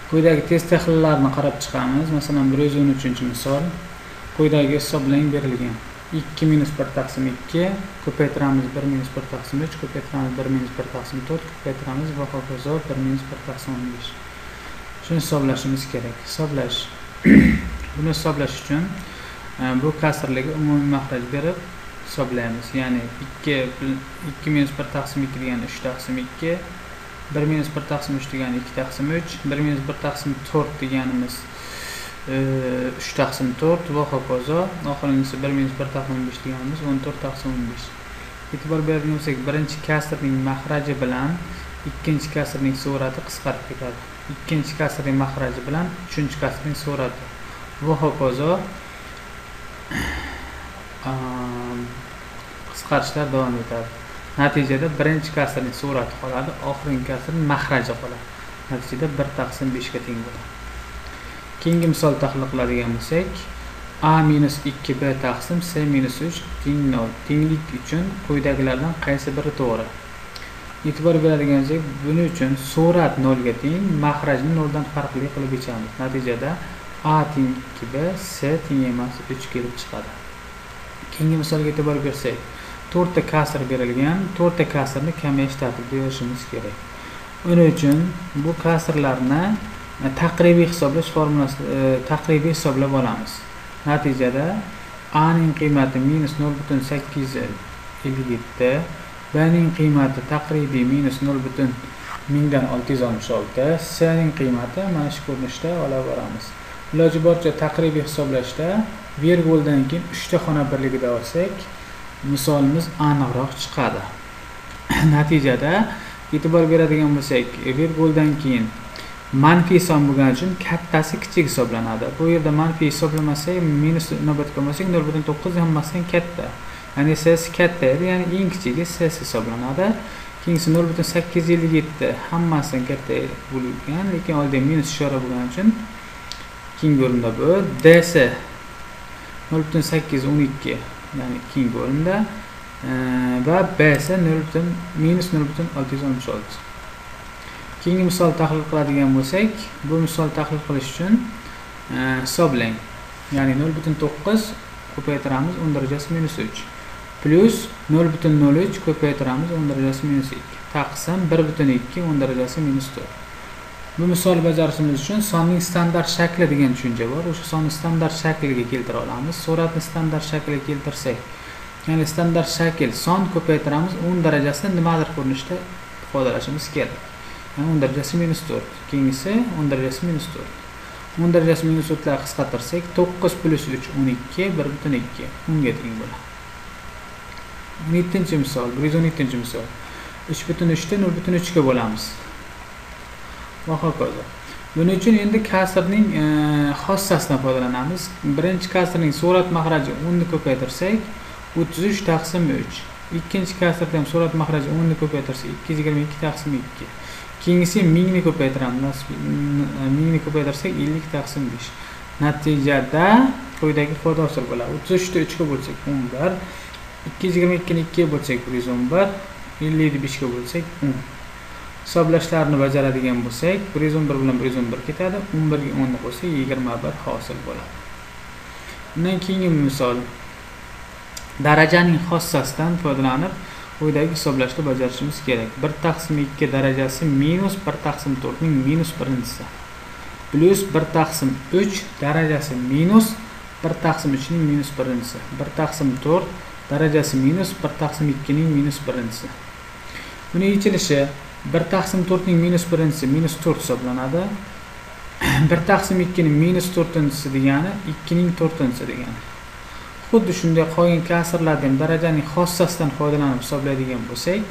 Quyidagi test tahlillarni qarab chiqamiz. Masalan, 113-misol. Quyidagi hisoblang berilgan. 2 minus 1 taqsim 2 ko'paytiramiz 1 minus 1 taqsim 3 ko'paytiramiz 1 minus 1 taqsim 4 ko'paytiramiz va hokazo 1 minus 1 taqsim 15. Shuni hisoblashimiz kerak. Hisoblash. Buni hisoblash uchun bu kasrlarga umumiy mahraj berib hisoblaymiz. Ya'ni 2 minus 1 taqsim 2 degani 3 taqsim 2, 1 minus 1 taqsim 3 degani 2 taqsim 3, 1 minus 1 taqsim 4 deganimiz 3 taqsim 4 va hokazo. Oxirgisi 1 minus 1 taqsim 5 deganimiz 14 taqsim 15. E'tibor beradigan bo'lsak, birinchi kasrning mahraji bilan ikkinchi kasrning surati qisqarib ketadi. Ikkinchi kasrning mahraji bilan uchinchi kasrning surati va hokazo qisqarishlar davom etadi. Natijada birinchi kasrning surati qoladi, oxirgi kasrning mahraji qoladi. Natijada 1 taqsim 5 ga teng bo'ladi. Keyingi misol tahlil qiladigan bo'lsak, a minus 2b taqsim c minus 3 teng 0. Tenglik uchun quyidagilardan qaysi biri to'g'ri? E'tibor beradigan bo'lsak, buning uchun surat 0 ga teng, mahrajni 0 dan farqli qilib yechamiz. Natijada a teng 2b, c teng emas 3 kelib chiqadi. Keyingi misolga e'tibor bersak, 4 ta kasr berilgan, 4 ta kasrni kamayish tartibida yozishimiz kerak. Buning uchun bu kasrlarni taqribiy hisoblash formulasi, taqribiy hisoblab olamiz. Natijada a ning qiymati minus 0.857, b ning qiymati taqribiy minus 0.1666, c ning qiymati mana shu ko'rinishda olib boramiz. Iloji boricha taqribiy hisoblashda virguldan keyin 3 ta xona birligida olsak, misolimiz aniqroq chiqadi. Natijada e'tibor beradigan bo'lsak, virguldan keyin manfiy son bo'lgani uchun kattasi kichik hisoblanadi. Bu yerda manfiy hisoblamasak, minus inobatga olmasak 0.9 hammasidan katta. Ya'ni s katta edi, ya'ni eng kichigi s hisoblanadi. Keyingisi 0.857 hammasidan katta bo'lgan, lekin oldin minus ishora bo'lgani uchun keyingi o'rinda bu ds 0.812, ya'ni keyingi o'rinda va bs minus 0.666. Keyingi misol tahlil qiladigan bo'lsak, bu misol tahlil qilish uchun hisoblang. Ya'ni 0.9 ko'paytiramiz 10 darajasi minus 3 plus 0.03 ko'paytiramiz 10 darajasi minus 2 taqsim 1.2 10 darajasi minus 4. Bu misol bajarishimiz uchun sonning standart shakli degan tushuncha bor. O'sha sonni standart shakliga keltira olamiz. Suratni standart shakliga keltirsak, ya'ni standart shakl son ko'paytiramiz 10 darajasini nimadir ko'rinishda ifodalashimiz kerak. Ya'ni 10 darajasi minus 4, keyingisi 10 darajasi minus 4. 10 darajasi minus 4 lar qisqartirsak, 9 plus 3 12, 1.2 10 ga teng bo'ladi. 17-misol, 117-misol. 3.3 ni 0.3 ga bo'lamiz. Va hokazo. Buning uchun endi kasrning xossasidan foydalanamiz. Birinchi kasrning surat mahraji 10 ni ko'paytirsak, 33 taqsim 3. Ikkinchi kasrda ham surat mahraji 10 ni ko'paytirsak, 222 taqsim 2. Keyingisi 1000 ni ko'paytiramiz. 1000 ni ko'paytirsak 50 taqsim 5. Natijada quyidagi ifoda hosil bo'ladi. 33 ni 3 ga bo'lsak 11, 222 ni 2 ga bo'lsak 111, 50 ni 5 ga bo'lsak 10. Hisoblashlarni bajaradigan bo'lsak, 111 bilan 111 ketadi, 11 ga 10 ni qo'shsak 21 hosil bo'ladi. Undan keyingi misol darajaning xossasidan foydalanib quyidagi hisoblashni bajarishimiz kerak. 1 taqsim 2 darajasi minus 1 taqsim 4 ning minus birinchisi plus 1 taqsim 3 darajasi minus 1 taqsim 3 ning minus birinchisi, 1 taqsim 4 darajasi minus 1 taqsim 2 ning minus birinchisi. Buning yechilishi 1 taqsim 4 ning minus birinchisi minus 4 hisoblanadi. 1 taqsim 2 ning minus 4-inchisi degani 2 ning 4-inchisi degani. Xuddi shunday qolgan kasrlarni ham darajaning xossasidan foydalanib hisoblaydigan bo'lsak,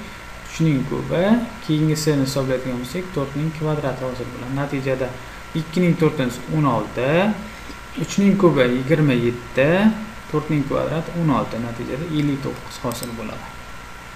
3 ning kubi, keyingisini hisoblaydigan bo'lsak 4 ning kvadrati hosil bo'ladi. Natijada 2 ning 4-inchisi 16, 3 ning kubi 27, 4 ning kvadrati 16, natijada 59 hosil bo'ladi.